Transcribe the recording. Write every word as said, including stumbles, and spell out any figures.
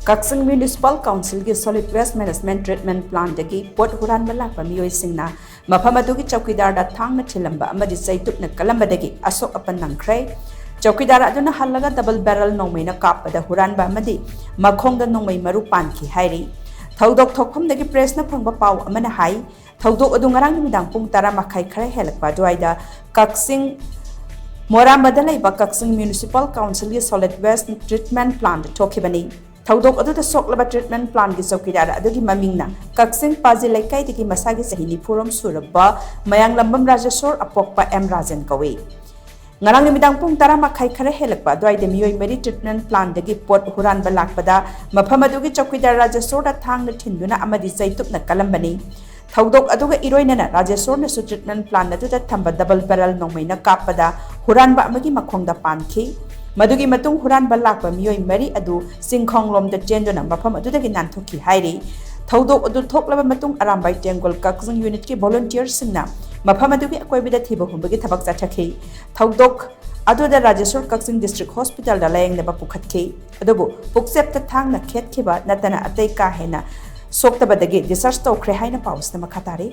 ꯀꯛꯆꯤꯡ municipal ꯀꯥꯎꯟꯁꯤꯜꯒꯤ solid west management treatment ꯄ꯭ꯂꯥꯟꯠꯇꯒꯤ ꯄꯣꯠ ꯍꯨꯔꯥꯟꯕ ꯂꯥꯛꯄ ꯃꯤꯑꯣꯏꯁꯤꯡꯅ ꯃꯐꯝ ꯑꯗꯨꯒꯤ ꯆꯧꯀꯤꯗꯥꯔꯗ ꯊꯥꯡꯅ ꯊꯤꯜꯂꯝꯕ ꯑꯃꯗꯤ ꯆꯩꯇꯨꯞꯅ ꯀꯜꯂꯝꯕꯗꯒꯤ ꯑꯁꯣꯛ ꯑꯄꯟ ꯅꯪꯈ꯭ꯔꯦ꯫ ꯆꯧꯀꯤꯗꯥꯔ ꯑꯗꯨꯅ ꯍꯜꯂꯒ ꯗꯕꯜ ꯕꯦꯔꯦꯜ ꯅꯣꯡꯃꯩꯅ ꯀꯥꯞꯄꯗ ꯍꯨꯔꯥꯟꯕ ꯑꯃꯗꯤ ꯃꯈꯣꯡꯗ ꯅꯣꯡꯃꯩ ꯃꯔꯨ ꯄꯥꯟꯈꯤ ꯍꯥꯏꯔꯤ꯫ ꯊꯧꯗꯣꯛ ꯊꯣꯛꯐꯝꯗꯒꯤ ꯄ꯭ꯔꯦꯁꯅ ꯐꯪꯕ ꯄꯥꯎ ꯑꯃꯅ ꯍꯥꯏ, ꯊꯧꯗꯣꯛ ꯑꯗꯨ ꯉꯔꯥꯡ ꯅꯨꯃꯤꯗꯥꯡ ꯄꯨꯡ ꯇꯔꯥ ꯃꯈꯥꯏ ꯈꯔ ꯍꯦꯜꯂꯛꯄ ꯑꯗꯨꯋꯥꯏꯗ ꯀꯛꯆꯤꯡ ꯃꯣꯔꯥꯝꯕꯗ ꯂꯩꯕ ꯀꯛꯆꯤꯡ ꯃ꯭ꯌꯨꯅꯤꯁꯤꯄꯥꯜ ꯀꯥꯎꯟꯁꯤꯜꯒꯤ ꯁꯣꯂꯤꯗ ꯋꯦꯁ ꯇ꯭ꯔꯤꯠꯃꯦꯟꯠ ꯄ꯭ꯂꯥꯟꯠꯇ ꯊꯣꯛꯈꯤꯕꯅꯤ꯫ ꯊꯧꯗꯣꯛ ꯑꯗꯨꯗ ꯁꯣꯛꯂꯕ ꯇ꯭ꯔꯤꯠꯃꯦꯟꯠ ꯄ꯭ꯂꯥꯟꯠꯀꯤ ꯆꯧꯀꯤꯗꯥꯔ ꯑꯗꯨꯒꯤ ꯃꯃꯤꯡꯅ ꯀꯛꯆꯤꯡ ꯄꯥꯖꯤ ꯂꯩꯀꯥꯏꯗꯒꯤ ꯃꯁꯥꯒꯤ ꯆꯍꯤ ꯅꯤꯐꯨꯔꯣꯝ ꯁꯨꯔꯕ ꯃꯌꯥꯡꯂꯝꯕꯝ ꯔꯥꯖꯦꯁꯣꯔ ꯑꯄꯣꯛꯄ ꯑꯦꯝ ꯔꯥꯖꯦꯟ ꯀꯧꯏ꯫ ꯉꯔꯥꯡ ꯅꯨꯃꯤꯗꯥꯡ ꯄꯨꯡ ꯇꯔꯥ ꯃꯈꯥꯏ ꯈꯔ ꯍꯦꯜꯂꯛꯄ ꯑꯗꯨꯋꯥꯏꯗ ꯃꯤꯑꯣꯏ ꯃꯔꯤ ꯇ꯭ꯔꯤꯠꯃꯦꯟꯠ ꯄ꯭ꯂꯥꯟꯠꯇꯒꯤ ꯄꯣꯠ ꯍꯨꯔꯥꯟꯕ ꯂꯥꯛꯄꯗ ꯃꯐꯝ ꯑꯗꯨꯒꯤ ꯆꯧꯀꯤꯗꯥꯔ ꯔꯥꯖꯦꯁꯣꯔꯗ ꯊꯥꯡꯅ ꯊꯤꯟꯗꯨꯅ ꯑꯃꯗꯤ ꯆꯩꯇꯨꯞꯅ ꯀꯜꯂꯝꯕꯅꯤ꯫ ꯊꯧꯗꯣꯛ ꯑꯗꯨꯒ ꯏꯔꯣꯏꯅꯅ ꯔꯥꯖꯦꯁꯣꯔꯅꯁꯨ ꯇ꯭ꯔꯤꯠꯃꯦꯟꯠ ꯄ꯭ꯂꯥꯟꯠ ꯑꯗꯨꯗ ꯊꯝꯕ ꯗꯕꯜ ꯕꯦꯔꯦꯜ ꯅꯣꯡꯃꯩꯅ ꯀꯥꯞꯄꯗ ꯍꯨꯔꯥꯟꯕ ꯑꯃꯒꯤ ꯃꯈꯣꯡꯗ ꯄꯥꯟꯈꯤ꯫ ꯃꯗꯨꯒꯤ ꯃꯇꯨꯡ ꯍꯨꯔꯥꯟꯕ ꯂꯥꯛꯄ ꯃꯤꯑꯣꯏ ꯃꯔꯤ ꯑꯗꯨ ꯆꯤꯡꯈꯣꯡꯂꯣꯝꯗ ꯆꯦꯟꯗꯨꯅ ꯃꯐꯝ ꯑꯗꯨꯗꯒꯤ ꯅꯥꯟꯊꯣꯛꯈꯤ ꯍꯥꯏꯔꯤ꯫ ꯊꯧꯗꯣꯛ ꯑꯗꯨ ꯊꯣꯛꯂꯕ ꯃꯇꯨꯡ ꯑꯔꯥꯝꯕꯥꯏ ꯇꯦꯡꯒꯣꯜ ꯀꯛꯆꯤꯡ ꯌꯨꯅꯤꯠꯀꯤ ꯚꯣꯂꯨꯟꯇꯤꯌꯔꯁꯤꯡꯅ ꯃꯐꯝ ꯑꯗꯨꯒꯤ ꯑꯀꯣꯏꯕꯗ ꯊꯤꯕ ꯍꯨꯝꯕꯒꯤ ꯊꯕꯛ ꯆꯠꯊꯈꯤ꯫ ꯊꯧꯗꯣꯛ ꯑꯗꯨꯗ ꯔꯥꯖꯦꯁꯣꯔ ꯀꯛꯆꯤꯡ ꯗꯤꯁꯇ꯭ꯔꯤꯛ ꯍꯣꯁꯄꯤꯇꯥꯜꯗ ꯂꯥꯌꯦꯡꯅꯕ ꯄꯨꯈꯠꯈꯤ꯫ ꯑꯗꯨꯕꯨ ꯄꯨꯛꯆꯦꯞꯇ ꯊꯥꯡꯅ ꯈꯦꯠꯈꯤꯕ ꯅꯠꯇꯅ ꯑꯇꯩ ꯀꯥ ꯍꯦꯟꯅ ꯁꯣꯛꯇꯕꯗꯒꯤ ꯗꯤꯁꯆꯥꯔꯖ ꯇꯧꯈ꯭ꯔꯦ ꯍꯥꯏꯅ ꯄꯥꯎ ꯑꯁꯤꯅ ꯃꯈꯥ ꯇꯥꯔꯤ꯫